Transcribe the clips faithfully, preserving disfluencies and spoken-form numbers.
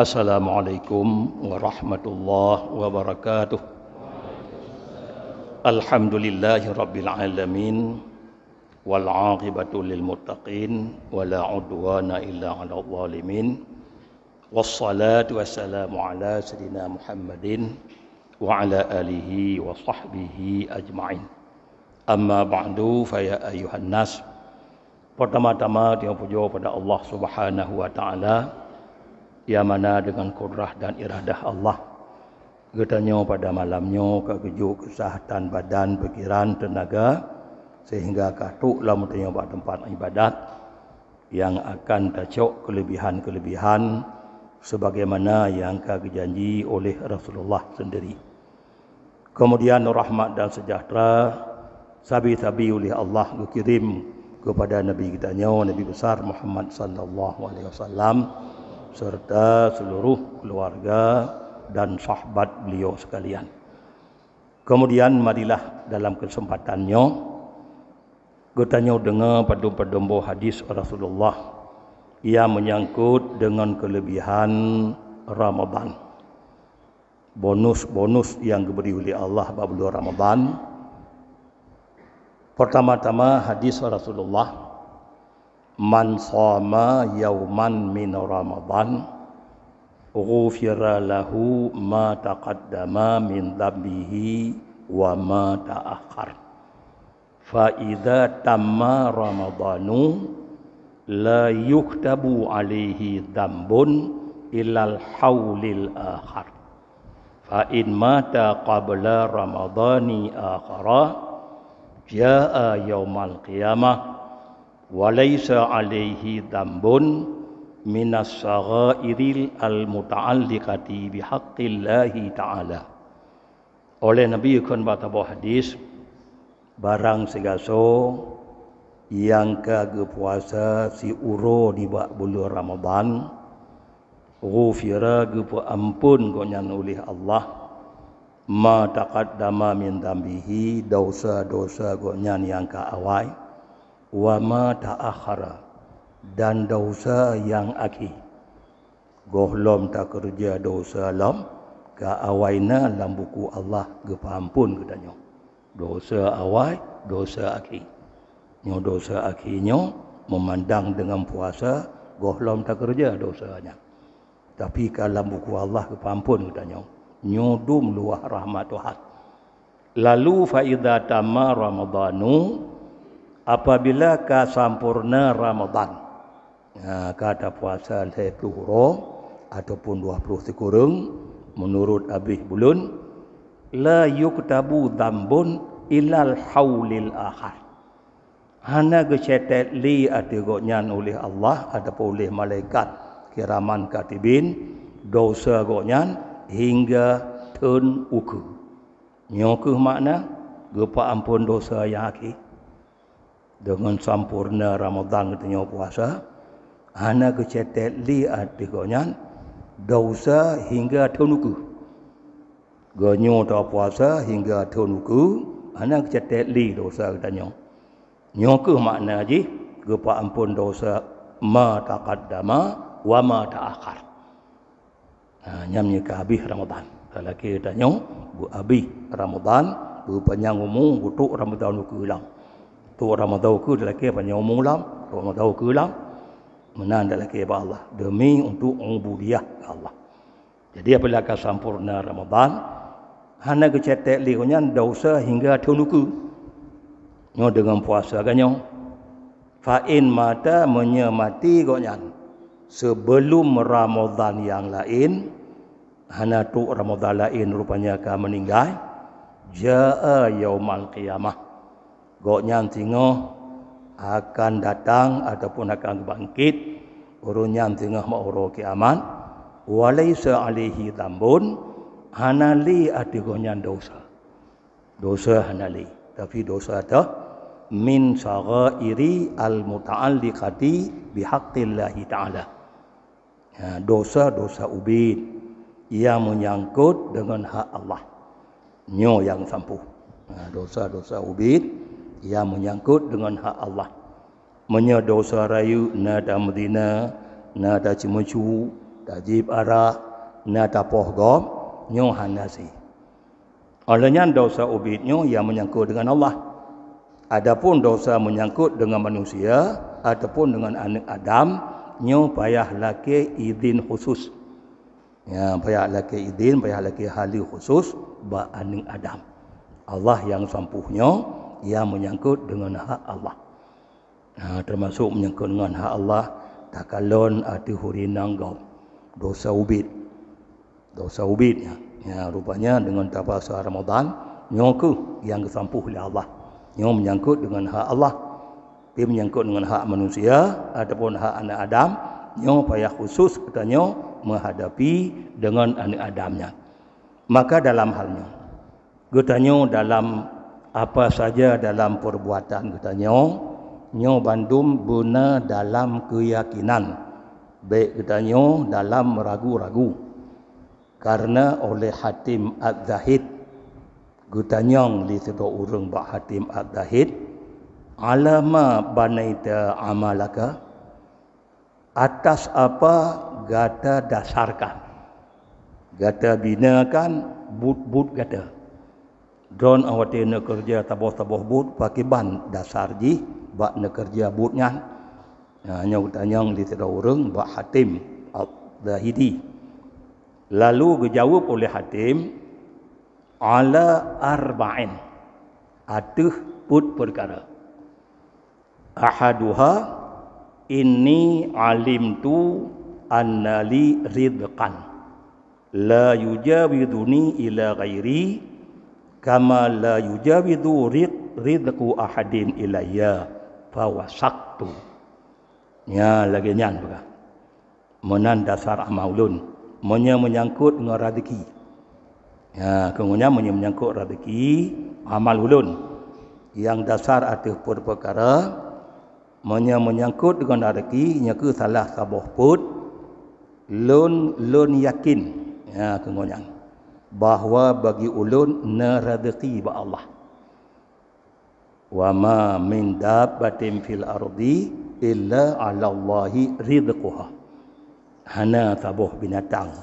Assalamualaikum warahmatullahi wabarakatuh. Alhamdulillahirabbil alamin, wal aqibatu lil muttaqin, wa la udwana illa 'alal zalimin. Wassalatu wassalamu ala sayyidina Muhammadin wa ala alihi wa sahbihi ajma'in. Amma ba'du, fa ya ayyuhan nas. Pertama-tama, tanyoe pujoe pada Allah Subhanahu wa Ta'ala, nyang mana deungon kudrah dan iradah Allah, geutanyoe pada malam nyoe ka geujok keusehatan badan, pikiran, teunaga, sehingga ka trok lom tanyoe bak teumpat ibadat nyang akan tacok keuleubihan-keuleubihan sebagaimana nyang ka geujanji oleh Rasulullah sendiri. Keumudian rahmat dan seujahteura sabe-sabe uleh Allah geukirém keupada Nabi geutanyoe, Nabi Besar Muhammad sallallahu alaihi wasallam, serta seuluruh keuluwarga dan sahabat beliau sekalian. Keumudian, marilah dalam keuseumpatan nyoe geutanyoe deungoe padum-padum boh hadis Rasulullah nyang meunyangkot deungon keuleubihan Ramadhan. Bonus-bonus nyang geubri uleh Allah bak buleuen Ramadhan. Pertama-tama hadis Rasulullah, "Man shoma yauman min Ramadhan, ghufira lahu ma taqaddama min dzambihi wa ma ta'akhkhar." Fa idza tamma Ramadhanu la yuktabu alaihi dzambun ilal haulil akhar. Fa in mata qabla Ramadhani akhara jaa yaumal qiyamah wa laisa alaihi dzambun minas saghairil al muta'alliqati bihaqqillahi ta'ala. Oleh Nabi geukheun bak saboh hadis, barang sigasoe nyang ka geupuasa siuroe nibak buleuen Ramadhan, ghufira, geupeuamphon gobnyan uleh Allah, ma taqaddama min dzambihi, dosa-dosa gobnyan nyang ka awai, wa ma ta'akhkhara, dan dosa nyang akhé. Gohlom takeureuja dosa lom, ka awai na lam buku Allah geupeuamphon geutanyoe. Dosa awai, dosa akhé. Nyoe dosa akhé nyoe meumandang deungon puasa, gohlom takeureuja dosa nyan. Tapi ka lam buku Allah geupeuamphon geutanyoe. Nyoe dum luwah rahmat Tuhan. Lalu fa idza tamma Ramadhanu, apabila ka sampoereuna Ramadhan, ha, ka tapuasa lhèe ploh uroe ataupun dua ploh sikureueng meunurot abéh buleuen, la yuktabu dzambun ilal haulil akhar. Hana geucatat lé ateueh gobnyan uleh Allah ataupun uleh malaikat kiraman katibin dosa gobnyan hingga thon ukeue. Nyoe kheueh makna geupeuamphon dosa nyang akhé. Deungon sampoereuna Ramadhan geutanyoe puasa, hana geucatat lé ateueh gobnyan dosa hingga thon ukeue. Geutanyoe tapuasa hingga thon ukeue, hana geucatat lé dosa geutanyoe. Nyoe kheueh makna jih geupeuamphon dosa ma taqaddama wa ma ta'akhkhar. Ha, nyan meunyoe ka habéh Ramadhan. Talakée tanyoe beu habéh Ramadhan, beu panyang umu, beu trok Ramadhan ukeue lam. Trok Ramadhan ukeue talakée panyang umu lam, trok Ramadhan ukeue lam. Meunan talakée bak Allah demi untuk ubudiyah keu Allah. Jadi apabila ka sampoereuna Ramadhan, hana geucatat lé gobnyan dosa hingga thon ukeue. Nyoe deungon puasa geutanyoe. Fa in mata, meunyoe maté gobnyan seubeulom Ramadhan nyang laén, hana trok Ramadhan laén rupanya ka meuninggai, jaa yaumal qiyamah. Gobnyan singoh akan datang ataupun akan geubangkét, ureuëng nyan singoh bak uroe kiamat, wa laisa alaihi dzambun, hana lé ateueh gobnyan dosa. Dosa hana lé, tapi dosa teuh min saghairi al muta'alliqati bihaqqillahi ta'ala. Ha, dosa-dosa ubit nyang meunyangkot deungon hak Allah. Nyoe nyang sampôh. Ha, dosa-dosa ubit nyang meunyangkot deungon hak Allah. Meunyoe dosa rayeuk na tameuzina, na taceumeucue, Jieb arak, na tapoh gob, nyoe hana sih. Óh lheueh nyan desya ubit nyoe nyang meunyangkot deungon Allah. Adapun desya meunyangkot deungon manusia ataupun deungon aneuëk Adam, nyoe payah lakée idhin khusus. Ya, payah lakée idhin, payah lakée haleue khusus bak aneuëk Adam. Allah nyang sampôh nyoe, nyang meunyangkot deungon hak Allah. Ha, teumasok meunyangkot ngon hak Allah, takalon ateueh ureuëng inong gob. Desya ubit. Desya ubit nyan. Ya, rupanya deungon tapuasa Ramadan, nyoe kheueh nyang geusampôh lé Allah. Nyoe meunyangkot deungon hak Allah. Tapi meunyangkot deungon hak manusia ataupun hak aneuëk Adam, nyoe payah khusus geutanyoe meuhadapi deungon aneuëk Adam nyan. Maka dalam hal nyoe, geutanyoe dalam apa saja dalam perbuatan geutanyoe, nyoe bandum beuna dalam keuyakinan, bék geutanyoe dalam ragu-ragu. Karena oleh Hatim Az-Zahid, geutanyong lé sidroe ureuëng bak Hatim Az-Zahid, "Ala ma banaita amalaka?" Atas apa gata dasarkan, gata binakan buet-buet gata? Droeneuh watée neukeureuja saboh-saboh buet, pakriban dasar jih bak neukeureuja buet nyan? Nah, nyoe geutanyong lé sidroe ureuëng bak Hatim Az-Zahidi. Lalu geujaweueb oleh Hatim, "Ala arba'in," ateueh peuet peukara. "Ahaduha, inni alimtu anna li rizqan la yujawizuni ila ghairi, kama la yujawizu ri-, rizqu ahadin ilayya, fawasaktu." Nya lagée nyan peugah. Meunan dasar amal ulôn, meunyoe meunyangkot ngon raseuki. Ya, keungonya meunyoe meunyangkot raseuki, amal ulôn nyang dasar ateueh peuet peukara, meunyoe meunyangkot deungon raseuki, nyoe kheueh salah saboh peuet, lôn, lôn yakin, ya, keungonya, bahwa bagi ulôn na raseuki bak Allah. "Wa ma min dabbatin fil ardi illa 'alallahi rizquha." Hana saboh binatang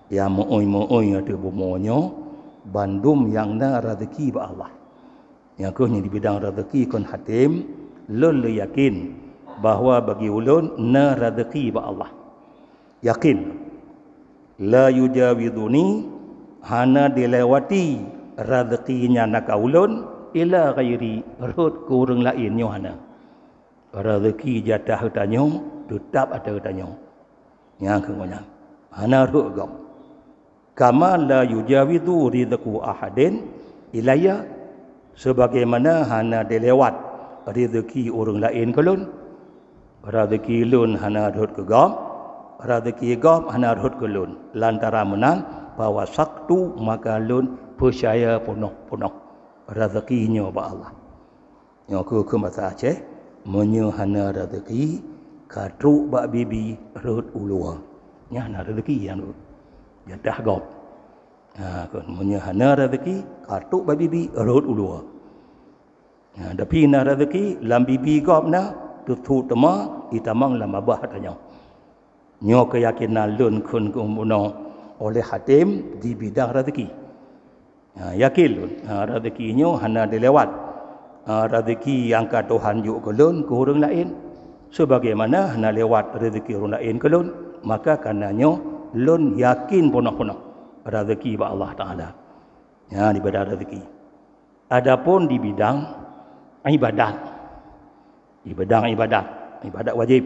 nyang meu'ui-meu'ui ateueh bumoe nyoe, bandum nyang na raseuki bak Allah. Nyang kheueh nyoe di bidang raseuki kon Hatim, lôn le yakin bahwa bagi ulôn na raseuki bak Allah. Yakin, la yujawizuni, hana dilewati raseuki nyan naka ulôn, ila ghairi, rhot keu ureuëng laén nyoe hana. Raseuki jatah geutanyoe teutab ateueh geutanyoe. Nyang keu nyan, hana rhot gob. Kama la yujawizu rizqu ahadin ilayya, sebagaimana hana dilewat raseuki ureuëng laén keu lôn. Raseuki lôn hana rhot keu gob, raseuki gob hana rhot keu lôn. Lantaran meunan, fawasaktu, maka lôn peucaya peunoh-peunoh raseuki nyoe bak Allah. Nyoe kheueh keu basa Aceh, meunyoe hana raseuki, ka trok bak bibi rhot u luwa. Nyan na raseuki nyang rhot. Jatah gob. Ha, kon, meunyoe hana raseuki, ka trok bak bibi rhot u luwa. Ha, tapi na raseuki, lam bibi gob na, teuthok teuma, itamong lam babah tanyoe. Nyoe keuyakinan lôn kheun keu bunoe oleh Hatim di bidang raseuki. Ha, yakin lôn, ha, raseuki nyoe hana dilewat. Ha, raseuki nyang ka Tuhan jok keu lôn keu ureuëng laén. Sebagaimana hana lewat raseuki ureuëng laén keu lôn, maka kareuna nyoe lôn yakin peunoh-peunoh raseuki bak Allah Taala. Nyan di bidang raseuki. Adapun di bidang ibadat, di bidang ibadat, ibadat wajéb,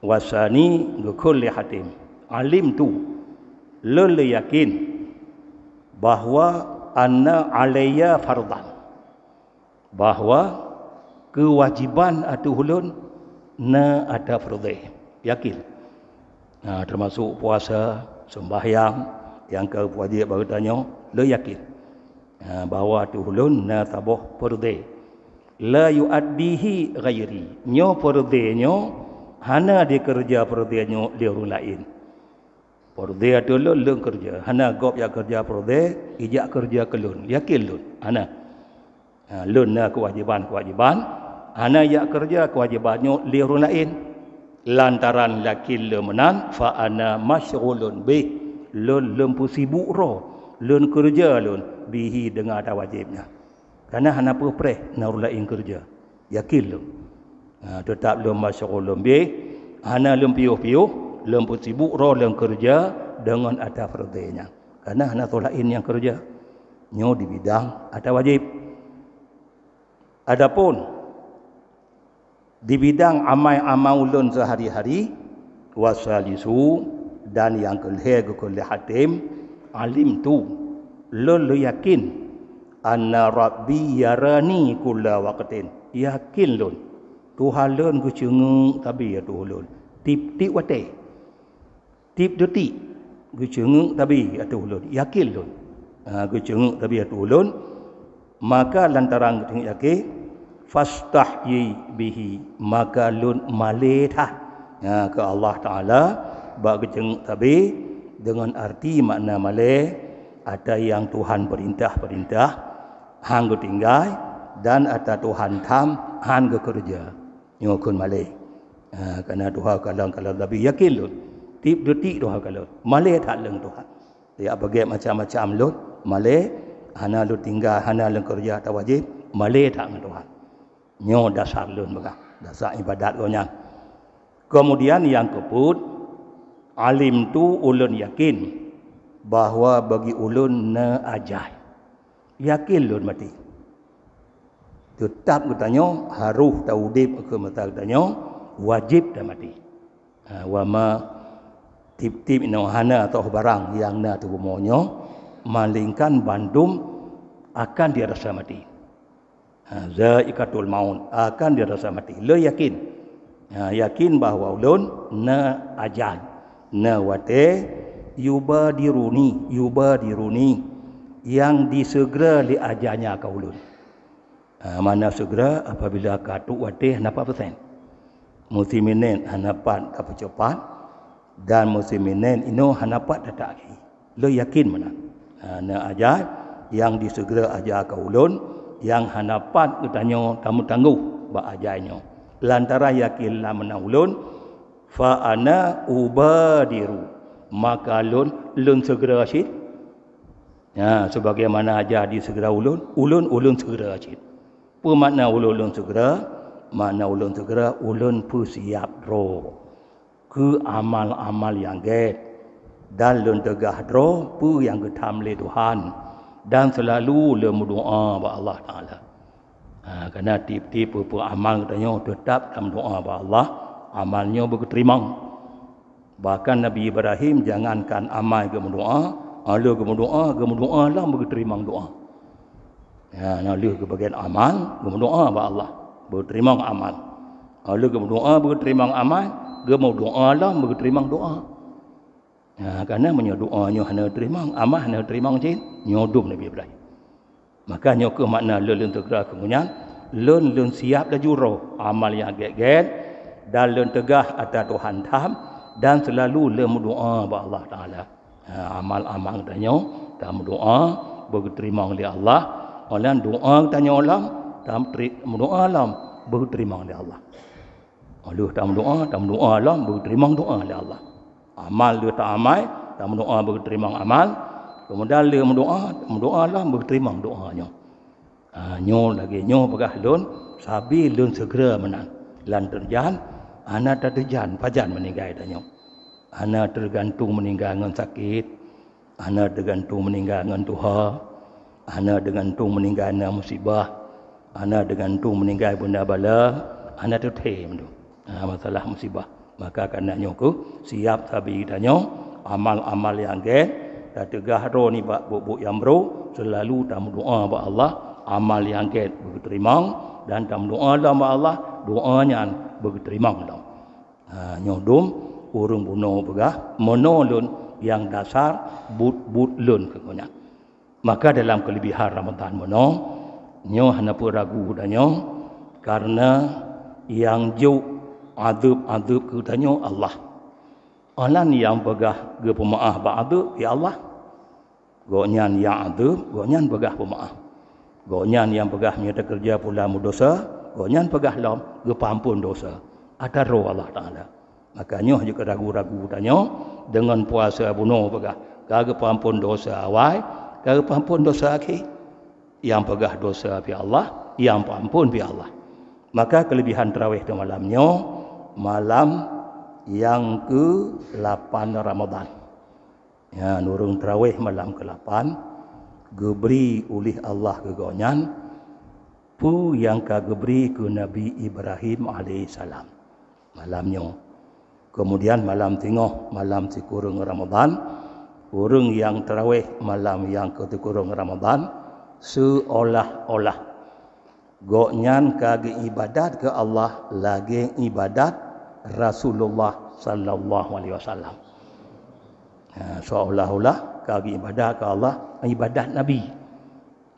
wasani geukheun lé Hatim, "Alimtu, lôn le yakin bahwa anna alayya fardhan," bahwa keuwajiban ateueh ulôn na ata fardhu. Yakin. Ha, teumasok puasa, sembahyang nyang ka wajéb bak geutanyoe, lôn yakin, ha, bahwa ateueh ulôn na saboh fardhu. La yuaddihi ghairi. Nyoe fardhu nyoe hana dikeureuja fardhu nyoe lé ureuëng laén. Fardhu ateueh lôn, lôn keureuja. Hana gob jak keureuja fardhu, ijak keureuja keu lôn. Yakin lôn. Hana. Ha, lôn na keuwajiban-keuwajiban, hana jak keureuja keuwajiban nyoe lé ureuëng laén. Lantaran yakin lôn meunan, fa ana masyghulun bih, lôn, lôn peusibuk droe, lôn keureuja lôn, bihi, deungon ata wajéb nyan. Kareuna hana peue preh na ureuëng laén keureuja. Yakin lôn. Ha, teutab lôn masyghulun bih, hana lôn piôh-piôh, lôn peusibuk droe lôn keureuja deungon ata fardhu nyan. Kareuna hana soe laén nyang keureuja. Nyoe di bidang ata wajéb. Adapun di bidang amai-amai ulôn seuhari-hari, wasalisu, dan nyang keulhée geukheun lé Hatim, alimtu, lôn, lôn yakin, anna Rabbi yarani kulla waqtin. Yakin lôn, Tuhan lôn geuceungeuk sabe ateueh ulôn, tieb-tieb watée. Tieb detik geuceungeuk sabe ateueh ulôn, yakin lôn. Ha, geuceungeuk sabe ateueh ulôn, maka lantaran geuceungeuk yakin, fastahyi bihi, maka lôn malée that, ha, keu Allah Taala bak geuceungeuk sabe, deungon arti makna malée, ata nyang Tuhan peurintah-peurintah, han geutinggai, dan ata Tuhan tham han geukeureuja. Nyoe kheun malée. Ha, kareuna Tuhan kalon-kalon sabe, yakin lôn. Tieb detik Tuhan kalon. Malée that lôn Tuhan. Yak beugét macam-macam lôn, malée, hana lôn tinggai, hana lôn keureuja ata wajéb, malée that ngon Tuhan. Nyoe dasar lôn peugah, dasar iébadat gobnyan. Keumudian nyang keupeuet, alimtu, ulôn yakin bahwa bagi ulôn na ajai. Yakin lôn maté. Teutab geutanyoe harôh taudeb keu masa geutanyoe, wajéb tamaté. Ha, wa ma tieb-tieb inoe hana toh barang nyang na ateueh bumoe nyoe, malaingkan bandum akan dirasa maté. Ha, zaiqatul maut, akan dirasa maté. Lôn yakin. Ha, yakin bahwa ulôn na ajai, na watée, yubadiruni, yubadiruni, nyang diseugeura lé ajai nyan keu ulôn. Ha, makna segera apabila ka trok watée hana pat peusen. Musim minet hana pat tapeucepat, dan musim minet inoe hana pat tatak lé. Lôn yakin meunan. Ha, na ajai nyang disegera ajai keu ulôn, nyang hana pat geutanyoe tameutanggoh bak ajai nyoe. Lantaran yakin lam meunan ulôn, fa ana ubadiru, maka lôn, lôn segera cit. Ya, sebagaimana ajai disegera ulôn, ulôn, ulôn segera cit. Peue makna ulôn, ulôn segera? Makna ulôn segera, ulôn peusiap droe keu amal-amal nyang gét, dan lôn teugah droe peue nyang geutham lé Tuhan, dan seulalu lôn meudoá bak Allah Taala. Ha, kareuna tieb-tieb peue-peue amal geutanyoe teutab tameudoá bak Allah, amal nyoe beugeuteurimong. Bahkan Nabi Ibrahim jangankan amai geumeudoá, lheueh geumeudoá, geumeudoá lom beugeuteurimong doá. Ya, na lheueh geubagian amal, geumeudoá bak Allah, beugeuteurimong amal. Lheueh geumeudoá beugeuteurimong amal, geumeudoá lom beugeuteurimong doá. Ha, kareuna meunyoe doá nyoe hana teurimong, amal hana teurimong cit, nyoe dum Nabi Ibrahim. Maka nyoe kheueh makna lôn, lôn teuka keu nyan, lôn, lôn siap laju roh amal nyang gét-gét, dan lôn teugah ata Tuhan tham, dan seulalu lôn meudoá bak Allah Taala. Ha, amal-amal tanyoe tameudoá beugeuteurimong lé Allah, óh lheueh doá tanyoe lom, tameudoá lom beugeuteurimong lé Allah. Óh lheueh tameudoá, tameudoá lom beugeuteurimong doá lé Allah. Amal lheueh taamai, tameudoá beugeuteurimong amal. Keumudian lheueh meudoá, tameudoá lom beugeuteurimong doá nyoe. Ha, nyoe lagée nyoe peugah lôn, sabe lôn segera meunan. Lam teujan, hana tateujan pajan meuninggai tanyoe. Hana teugantung meuninggai ngon sakét, hana teugantung meuninggai ngon tuha, hana teugantung meuninggai na musibah, hana teugantung meuninggai beuna bala, hana teuthée meunyoe. Ha, masalah musibah. Maka kareuna nyoe kheueh siab sabe tanyoe amal-amal nyang gét, tateugah droe nibak buet-buet nyang brôk, seulalu tameudoá bak Allah, amal nyang gét beugeuteurimong, dan tameudoá lom bak Allah, doá nyan beugeuteurimong lom. Ha, nyoe dum ureuëng bunoe peugah, meunoe lôn nyang dasar buet-buet lôn keu gobnyan. Maka dalam keulebihan Ramadhan meunoe, nyoe hana peue ragu tanyoe, kareuna nyang jok adeueb-adeueb keu tanyoe Allah. Óh lheueh nyang peugah geupeumeuáh bak adeueb, ya Allah. Gobnyan nyang adeueb, gobnyan peugah peumeuáh. Gobnyan nyang peugah meunyoe takeureuja pula meudesya, gobnyan peugah lom geupeuamphon desya. Ata droe Allah Taala. Maka nyoe jeuet keu ragu-ragu tanyoe deungon puasa bunoe peugah, ka geupeuampon dosa awai, ka geupeuampon dosa akhé. Nyang peugah dosa pih Allah, nyang peuampon pih Allah. Maka keulebihan tarawih di malam nyoe, malam nyang keu lapan Ramadan. Ya, ureuëng tarawih malam keu lapan geubri uléh Allah keu gobnyan peue nyang ka geubri keu Nabi Ibrahim alaihissalam malam nyoe. Keumudian malam teungoh, malam sikureueng Ramadan, ureuëng nyang tarawih malam nyang keu sikureueng Ramadan, seuolah-olah gobnyan ka geuibadat keu Allah lagée ibadat Rasulullah sallallahu alaihi wasallam. Ha, seolah-olah ka geuibadat keu Allah ibadat Nabi.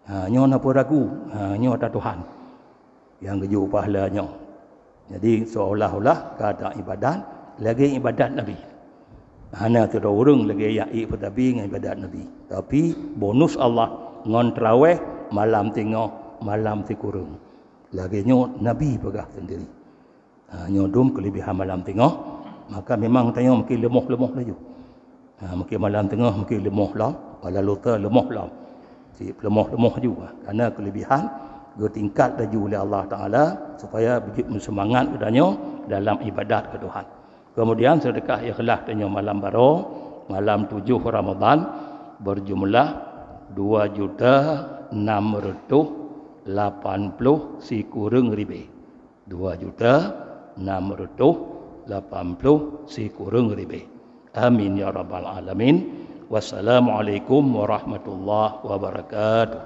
Ha, nyoe na peue ragu, ha, nyoe ata Tuhan nyang geujok pahala nyoe. Jadi seolah-olah ka ata ibadat lagée ibadat Nabi. Hana sidroe ureuëng lagée jak ék peutabi ngon ibadat Nabi. Tapi bonus Allah ngon tarawih malam teungoh, malam sikureueng. Lagée nyoe Nabi peugah sendiri. Ha, nyoe dum keulebihan malam teungoh, maka memang tanyoe mungkin leumoh-leumoh laju. Ha, mungkin malam teungoh mungkin leumoh lom, malam lusa leumoh lom. Cit leumoh-leumoh laju. Karena keulebihan geutingkat laju oleh Allah Taala supaya beujeuet meuseumangat geutanyoe dalam ibadat keu Tuhan. Kemudian sedekah ikhlas tanyoe malam baroe, malam tujoh Ramadan, berjumlah dua juta enam ratus lapan puluh sikureueng ribée. Dua juta enam ratus lapan puluh sikureueng ribée. Amin ya rabbal alamin. Wassalamualaikum warahmatullahi wabarakatuh.